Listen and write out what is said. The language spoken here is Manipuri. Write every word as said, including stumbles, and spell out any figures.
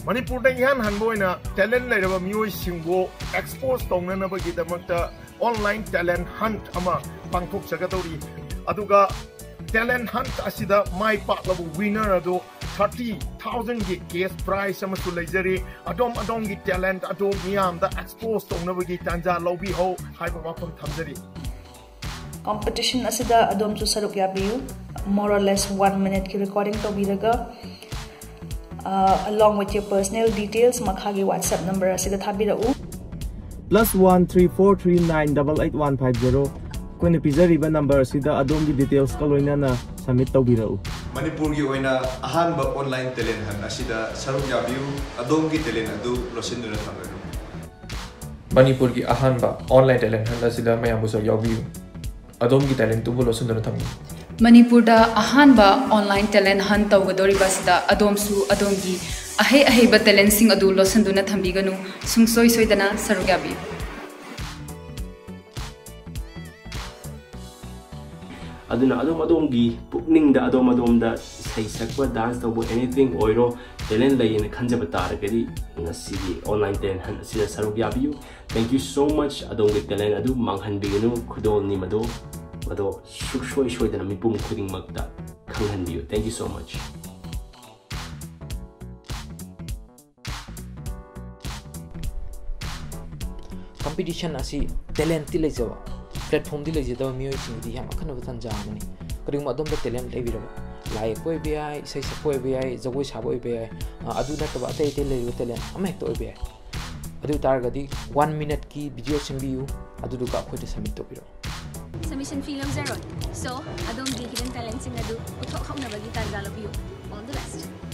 ꯃꯅꯤꯄꯨꯔꯗ ꯏꯍꯥꯟ ꯍꯥꯟꯕ ꯑꯣꯏꯅ ꯇꯦꯂꯦꯟ ꯂꯩꯔꯕ ꯃꯤꯑꯣꯏꯁꯤꯡꯕꯨ ꯑꯦꯛꯁꯄꯣꯖ ꯇꯧꯅꯅꯕꯒꯤꯗꯃꯛꯇ ꯑꯣꯟꯂꯥꯏꯟ ꯇꯦꯂꯦꯟ ꯍꯟꯠ ꯑꯃ ꯄꯥꯡꯊꯣꯛꯆꯒꯗꯧꯔꯤ꯫ ꯑꯗꯨꯒ ꯇꯦꯂꯦꯟ ꯍꯟꯠ ꯑꯁꯤꯗ ꯃꯥꯏ ꯄꯥꯛꯂꯕ ꯋꯤꯅꯔ ꯑꯗꯨ ꯊꯥꯔꯇꯤ ꯊꯥꯎꯖꯟꯒꯤ ꯀꯦꯁ ꯄ꯭ꯔꯥꯏꯖ ꯑꯃꯁꯨ ꯂꯩꯖꯔꯤ꯫ ꯑꯗꯣꯝ ꯑꯗꯣꯝꯒꯤ ꯇꯦꯂꯦꯟ ꯑꯗꯨ ꯃꯤꯌꯥꯝꯗ ꯑꯦꯛꯁꯄꯣꯖ ꯇꯧꯅꯕꯒꯤ ꯇꯥꯟꯖꯥ ꯂꯧꯕꯤꯍꯧ ꯍꯥꯏꯕ ꯋꯥꯐꯝ ꯊꯝꯖꯔꯤ꯫ ꯀꯣꯝꯄꯤꯇꯤꯁꯟ ꯑꯁꯤꯗ ꯑꯗꯣꯝꯁꯨ ꯁꯔꯨꯛ ꯌꯥꯕꯤꯌꯨ꯫ More or less one minuteꯀꯤ ꯔꯦꯀꯣꯔꯗꯤꯡ ꯇꯧꯕꯤꯔꯒ, uh, along with your personal details ꯃꯈꯥꯒꯤ WhatsApp number ꯑꯁꯤꯗ ꯊꯥꯕꯤꯔꯛꯎ꯫ Plus one three four three nine double eight one five zero꯫ ꯑꯩꯈꯣꯏꯅ ꯄꯤꯖꯔꯤꯕ ꯅꯝꯕꯔ ꯑꯁꯤꯗ ꯑꯗꯣꯝꯒꯤ ꯗꯤꯇꯦꯜꯁꯀ ꯂꯣꯏꯅꯅ ꯁꯕꯃꯤꯠ ꯇꯧꯕꯤꯔꯛꯎ꯫ ꯃꯅꯤꯄꯨꯔꯒꯤ ꯑꯣꯏꯅ ꯑꯍꯥꯟꯕ ꯑꯣꯟꯂꯥꯏꯟ ꯇꯦꯂꯦꯟ ꯍꯟꯠ ꯑꯁꯤꯗ ꯁꯔꯨꯛ ꯌꯥꯕꯤꯌꯨ꯫ ꯑꯗꯣꯝꯒꯤ ꯇꯦꯂꯦꯟ ꯑꯗꯨ ꯂꯣꯠꯁꯤꯟꯗꯨꯅ ꯊꯝꯂꯅꯨ꯫ ꯃꯅꯤꯄꯨꯔꯒꯤ ꯑꯍꯥꯟꯕ ꯑꯣꯟꯂꯥꯏꯟ ꯇꯦꯂꯦꯟ ꯍꯟꯠ ꯑꯁꯤꯗ ꯃꯌꯥꯝꯕꯨ ꯁꯔꯨꯛ ꯌꯥꯎꯕꯤꯌꯨ꯫ ꯑꯗꯣꯝꯒꯤ ꯇꯦꯂꯦꯟꯇꯨꯕꯨ ꯂꯣꯠꯁꯤꯟꯗꯨꯅ ꯊꯝꯕꯤꯌꯨ꯫ ꯃꯅꯤꯄꯨꯔꯗ ꯑꯍꯥꯟꯕ ꯑꯣꯟꯂꯥꯏꯟ ꯇꯦꯂꯦꯟ ꯍꯟꯠ ꯇꯧꯒꯗꯧꯔꯤꯕ ꯑꯁꯤꯗ ꯑꯗꯣꯝꯁꯨ ꯑꯗꯣꯝꯒꯤ ꯑꯍꯩ ꯑꯍꯩꯕ ꯇꯦꯂꯦꯟꯁꯤꯡ ꯑꯗꯨ ꯂꯣꯠꯁꯤꯟꯗꯨꯅ ꯊꯝꯕꯤꯒꯅꯨ꯫ ꯁꯨꯡꯁꯣꯏ ꯁꯣꯏꯗꯅ ꯁꯔꯨꯛ ꯌꯥꯕꯤꯌꯨ꯫ ꯑꯗꯨꯅ ꯑꯗꯣꯝ ꯑꯗꯣꯝꯒꯤ ꯄꯨꯛꯅꯤꯡꯗ ꯑꯗꯣꯝ ꯑꯗꯣꯝꯗ ꯏꯁꯩ ꯁꯛꯄ, ꯗꯥꯟꯁ ꯇꯧꯕ, ꯑꯦꯅꯤꯊꯤꯡ ꯑꯣꯏꯔꯣ, ꯇꯦꯂꯦꯟ ꯂꯩꯌꯦꯅ ꯈꯟꯖꯕ ꯇꯥꯔꯒꯗꯤ ꯉꯁꯤꯒꯤ ꯑꯣꯟꯂꯥꯏꯟ ꯇꯦꯂꯦꯟ ꯍꯟꯠ ꯑꯁꯤꯗ ꯁꯔꯨꯛ ꯌꯥꯕꯤꯌꯨ꯫ Thank you so much꯫ ꯑꯗꯣꯝꯒꯤ ꯇꯦꯂꯦꯟ ꯑꯗꯨ ꯃꯥꯡꯍꯟꯕꯤꯒꯅꯨ꯫ ꯈꯨꯗꯣꯜꯅꯤ ꯃꯗꯨ, ꯃꯗꯣ ꯁꯨꯡꯁꯣꯏ ꯁꯣꯏꯗꯅ ꯃꯤꯄꯨꯝ ꯈꯨꯗꯤꯡꯃꯛꯇ ꯈꯪꯍꯟꯕꯤꯌꯨ꯫ Thank you so much꯫ Competition ꯑꯁꯤ ꯇꯦꯂꯦꯟꯇꯤ ꯂꯩꯖꯕ, ꯄ꯭ꯂꯦꯠꯐꯣꯝꯗꯤ ꯂꯩꯖꯗꯕ ꯃꯤꯑꯣꯏꯁꯤꯡꯒꯤꯗꯤ ꯌꯥꯝ ꯑꯈꯟꯅꯕ ꯇꯥꯟꯖꯥ ꯑꯃꯅꯤ꯫ ꯀꯔꯤꯒꯨꯝꯕ ꯑꯗꯣꯝꯗ ꯇꯦꯂꯦꯟ ꯂꯩꯕꯤꯔꯕ, ꯂꯥꯏ ꯌꯦꯛꯄ ꯑꯣꯏꯕ ꯌꯥꯏ, ꯏꯁꯩ ꯁꯛꯄ ꯑꯣꯏꯕ ꯌꯥꯏ, ꯖꯒꯣꯏ ꯁꯥꯕ ꯑꯣꯏꯕ ꯌꯥꯏ, ꯑ, ꯑꯗꯨ ꯅꯠꯇꯕ ꯑꯇꯩ ꯑꯇꯩ ꯂꯩꯔꯤꯕ ꯇꯦꯂꯦꯟ ꯑꯃ ꯍꯦꯛꯇ ꯑꯣꯏꯕ ꯌꯥꯏ꯫ ꯑꯗꯨ ꯑꯣꯏ ꯇꯥꯔꯒꯗꯤ ꯋꯥꯟ ꯃꯤꯅꯠꯀꯤ ꯚꯤꯗꯤꯑꯣ ꯁꯦꯝꯕꯤꯌꯨ, ꯑꯗꯨꯗꯨꯒ ꯑꯩꯈꯣꯏꯗ ꯁꯕꯃꯤꯠ ꯇꯧꯕꯤꯔꯛꯎ꯫ ꯁꯕꯃꯤꯁꯟ ꯐꯤ ꯂꯧꯖꯔꯣꯏ꯫ So, ꯑꯗꯣꯝꯒꯤ ꯍꯤꯗꯟ ꯇꯦꯂꯦꯟꯁꯤꯡ ꯑꯗꯨ ꯎꯠꯊꯣꯛꯍꯧꯅꯕꯒꯤ ꯇꯥꯟꯖꯥ ꯂꯧꯕꯤꯌꯨ꯫ All the best꯫